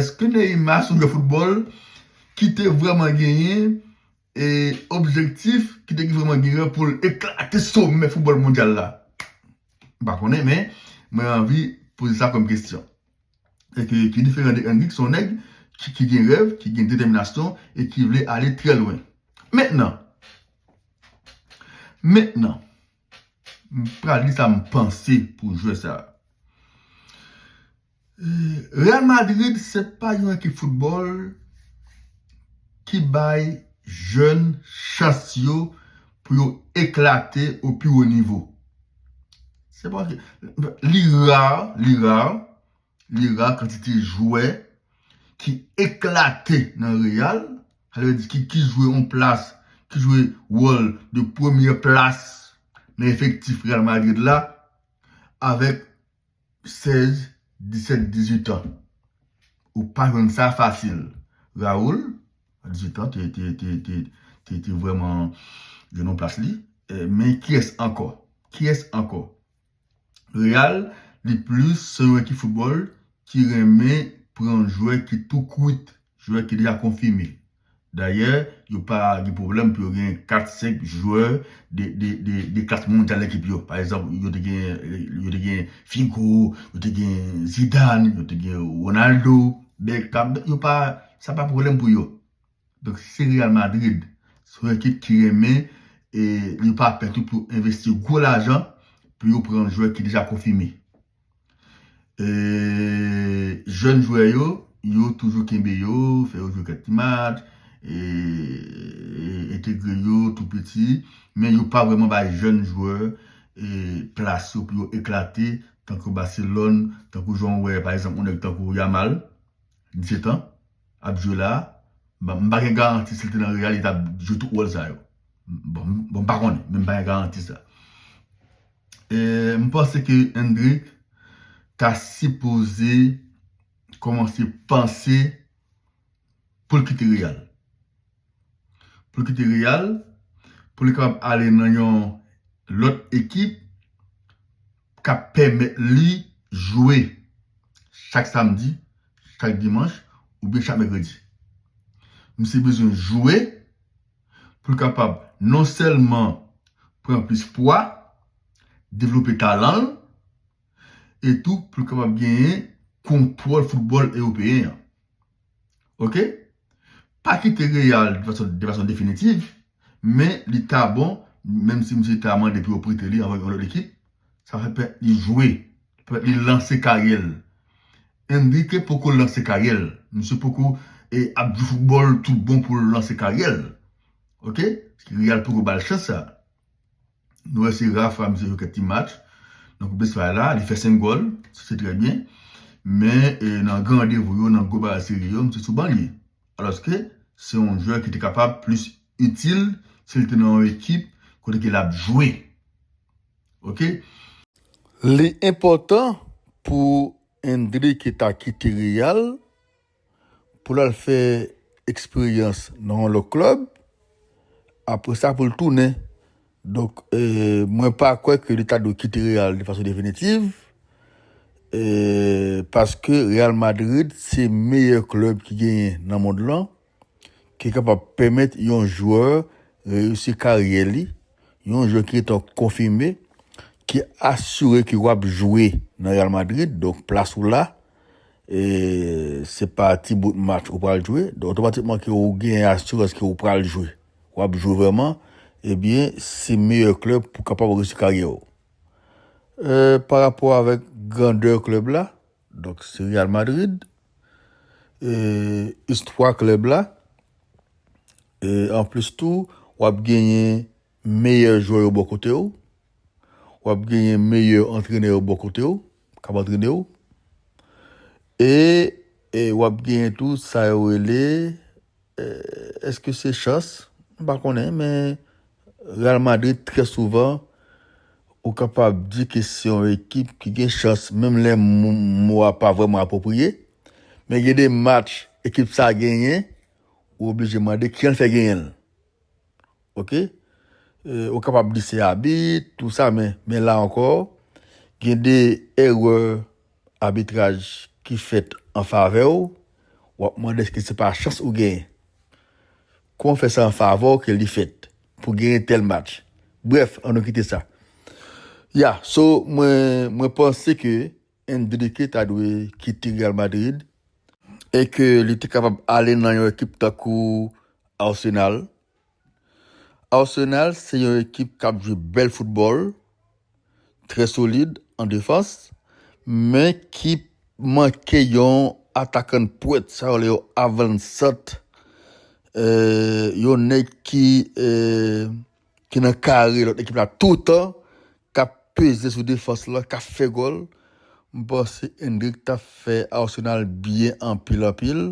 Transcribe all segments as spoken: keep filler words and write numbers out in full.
Èske Neymar se yon jwè foutbòl ki te vrèman genyen e objektif, ki te vrèman genyen pou l eklate somè foutbòl mondyal la? M pa konnen, men mwen anvi poze sa kòm kesyon. E ke, ki diferan de Endrick, se yon nèg ki, ki gen rèv, ki gen detèminasyon e ki vle ale trè lwen. Mentnan, mentnan, m pral di sa m panse pou jwè sa. Eh, Real Madrid se pa yon ekip foutbòl ki bay jèn chans yo pou yo eklate o pi wo nivo. Se pa, li ra, li ra, li ra kantite jwè ki eklate nan Real, sa vle di ki, ki jwe yon plas, ki jwe wòl de premyè plas nan efektif Real Madrid la, avèk sèz, disèt, dizuit an. Ou pa jwenn sa fasil. Raul, a dizuit an, te, te, te, te, te, te vrèman jwenn yon plas li. Eh, men kiyès ankò? Kiyès ankò? Real, li plis se yon ekip foutbòl ki renmen pran jwè ki tou kwit, jwè ki deja konfime. Dayè, yo pa gen pwoblèm pou yo gen kat, senk jwè de, de, de, de klas mondyal nan ekip yo. Pa egzanp, yo te gen, yo te gen Figo, yo te gen Zidane, yo te gen Ronaldo, Beckham. Yo pa, sa pa pwoblèm pou yo. Donk, se Real Madrid, se yon ekip ki renmen, e yo pa pè tou pou envesti gwo lajan pou yo pran jwè ki deja konfime. E, jèn jwè yo, yo toujou kenbe yo, fè yo jwe kèk ti match, e, e, entegre yo tou piti, men yo pa vrèman bay jèn jwè, e, plas yo pou yo eklate, tankou Barcelone, tankou jan w wè, pa egzanp, yon nèg tankou Yamal, disèt an, ap jwe la, m pa gen garanti si l te nan Real, li t ap jwe tout wòl sa yo. Bon, bon, m pa konnen, men m pa gen garanti sa. E, m panse ke Endrick ta sipoze kòmanse panse pou l kite Real. Pou l kite Real, pou li kapab ale nan yon lòt ekip k ap pèmèt li jwe chak samdi, chak dimanch, oubyen chak mèkredi. Misye bezwen jwe pou l kapab non sèlman pran plis pwa, devlope talan l, e tou pou l kapab genyen kontwòl foutbòl ewopeyen an. Oke? Pa kite Real de fason, de fason definitiv, men li ta bon, menm si misye ta mande pou yo prete li anvan yon lòt ekip, sa fè pèmèt li jwe, pèmèt li lanse karyè l. Enrique poko lanse karyè l. Misye poko, e, ap jwe foutbòl tout bon pou l lanse karyè l. Oke? Real poko ba l chans sa. Nou wè se Rafa, misye jwe kèk ti match. Nan Koup Espay la, li fè senk gòl, se trè byen. Men, e, nan gran randevou yo, nan gwo bagay serye yo, misye sou ban li. Alòske, se yon jwè ki te kapab plis itil si l te nan yon ekip kote ke l ap jwe. Oke? Li enpòtan pou Endrick ta kite Real pou l al fè eksperyans nan yon lòt klèb. Apre sa, pou l tounen. Donk, e, mwen pa kwè ke li ta dwe kite Real de fason definitiv. E, paske Real Madrid se meyè klèb ki genyen nan mond lan, ki kapab pèmèt yon jwè reyisi karyè li, yon jwè ki gentan konfime, ki asire ke w ap jwe nan Real Madrid, donk plas ou la, e se pa ti bout match ou pral jwe, donk otomatikman ke ou gen asirans ke ou pral jwe, w ap jwe vrèman, ebyen, se meyè klèb pou kapab reyisi karyè w. E, pa rapò avèk grandè klèb la, donk se Real Madrid, e, istwa klèb la, e, anplis tou, w ap genyen meyè jwè yo bò kote w, w ap genyen meyè antrenè yo bò kote w, k ap antrene w, e, e w ap genyen tou sa yo rele, e, èske se chans? M pa konnen, men Real Madrid, trè souvan, ou kapab di ke se yon ekip ki gen chans, menm lè mo, mo a pa vrèman apwopriye. Men gen de match ekip sa genyen, ou oblije mande kijan l fè genyen l. Oke? E, ou kapab di se abit, tou sa, men, men la ankò, gen de erè abitraj ki fèt an favè w, w ap mande èske se pa chans ou genyen. Kòman fè sa an favè w ke li fèt pou genyen tèl match? Brèf, ann nou kite sa. Ya, so, mwen, mwen panse ke Enrique ta dwe kite Real Madrid e ke li te kapab ale nan yon ekip tankou Arsenal. Arsenal se yon ekip k ap jwe bèl foutbòl, trè solid an defans, men ki manke yon atakan pwent, sa yo rele yon avansant, eh, yon nèg ki, eh, ki nan kare lòt ekip la toutan, k ap peze sou defans lan, k ap fè gòl. M panse Endrick t ap fè Arsenal byen anpil, anpil.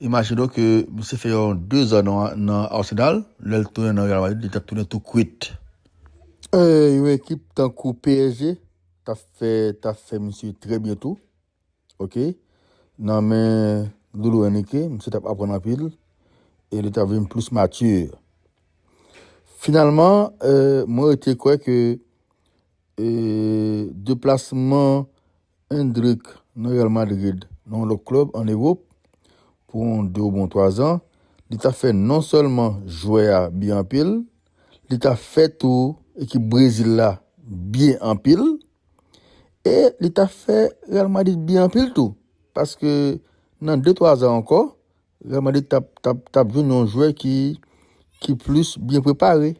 Imajine w ke misye fè yon de zan nan, nan Arsenal, lè l tounen nan Real Madrid, li t ap tounen tou kwit. Eh, yon ekip tankou P S G t ap fè, t ap fè misye trè byen tou. Ok? Nan men Luis Enrique, misye t ap aprann anpil e li t ap vin plis mati. Finalman, eh, mwen rete kwè ke, eh, deplasman Endrick nan Real Madrid, nan yon lòt klèb ann Ewòp, pou yon de oubyen twa zan, li t ap fè non sèlman jwè a byen anpil, li t ap fè tou ekip Brezil la byen anpil, e li t ap fè Real Madrid byen anpil tou. Paske nan de twa zan ankò, Real Madrid t ap, t ap, t ap jwenn yon jwè ki, ki plis byen prepare.